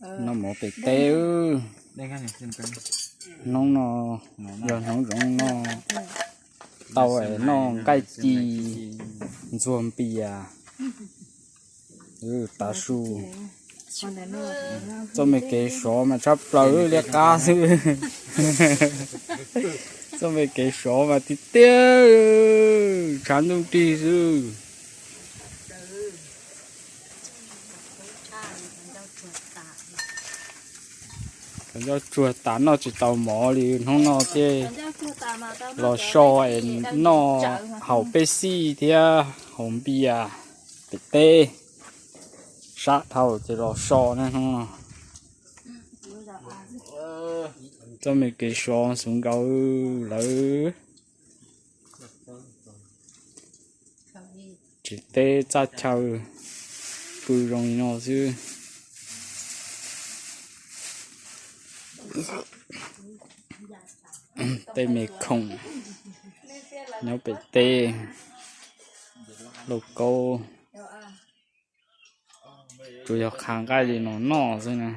Noj mov pem teb. Hnub no yog hnub zoo noj tau noj nqaij ci ntxuag npias. Tav su, txoj me kev sov mas tshaj plaws li qab xwb. Txoj me kev sov mas tiag tiag, tshav ntuj rig xwb. Cov ncauj tsuag tas noj tsis tau mov li, hnub no thiaj los so es noj, haus peb xij thiab haus npias pem teb. Sab dhau ces los so ne hnub no. Txoj me kev sov xwv nkaus lawm. Tsev teb txaj chaw pw zoo li no xwb. Tej me khoom nyob pem teb, lauj kaub, tsuas yog qha nqaij li no noj xwb na.